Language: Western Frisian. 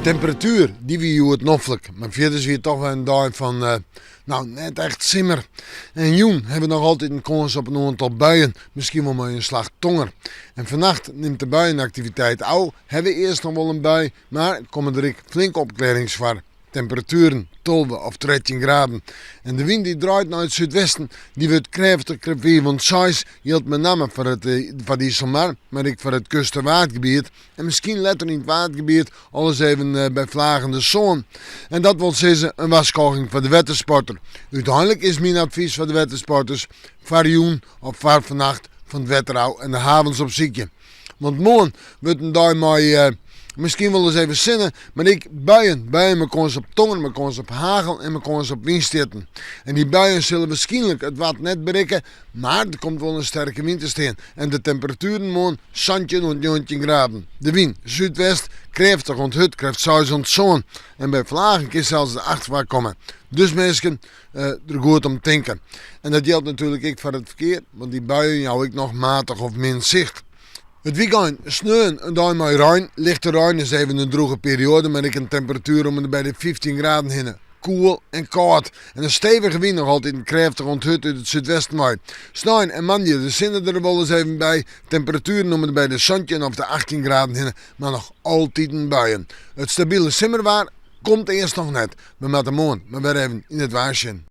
Temperatuer, dy wie hjoed noflik, mar fierders wie it toch wer in dei fan, no, net echt simmer. En jûn hawwe we noch altyd in kâns op in oantal buien, miskien wol mei in slach tonger. En fannacht nimt de buienaktiviteit ôf, hawwe we earst noch wol in bui, mar komme der ek flinke opklearrings foar. Temperatueren, 12 of 13 graden. En de wyn dy't draait nei it súdwesten, dy wurdt krêftich krêft 5 oant 6, jildt mei namme foar it foar de Iselmar, mar ek foar it kust- en Waadgebiet. En miskien letter yn it Waadgebiet alris even by flagen de sân. En dat wol sizze in warskôging foar de wettersporter. Uteinlik is myn advys foar de wettersporters, far jûn of far fannacht fan it wetter ôf en de havens opsykje. Want moarn wurdt in dei mei miskien wol ris even sinne, mar ek buien. Buien mei kâns op tonger, mei kâns op hagel en mei kâns op wynstjitten. En dy buien sille wierskynlik it Wad net berikke, mar der komt wol in sterke wyn te stean. En de temperatueren moarn 17 oant 19 graden. De wyn súdwest, krêftich oant hurd, krêft 6 oant 7. En by flagen kin sels de 8 foarkomme. Dus minsken, der goed om tinke. En dat jildt natuerlik ek foar it ferkear, want dy buien jouwe ek noch matich of min sicht. It wykein, sneon, in dei mei rein. Lichte rein is even in drûge perioade, mar ek in temperatuer om en by de 15 graden hinne. Koel en kâld. En in stevige wyn noch altyd krêftich oant hurd út it súdwesten wei. Snein en moandei de sinne der wolris even by. Temperatueren om en by de 17 of de 18 graden hinne, mar noch altiten buien. It stabile simmerwaar komt earst noch net. We moatte moarn mar wer even yn it waar sjen.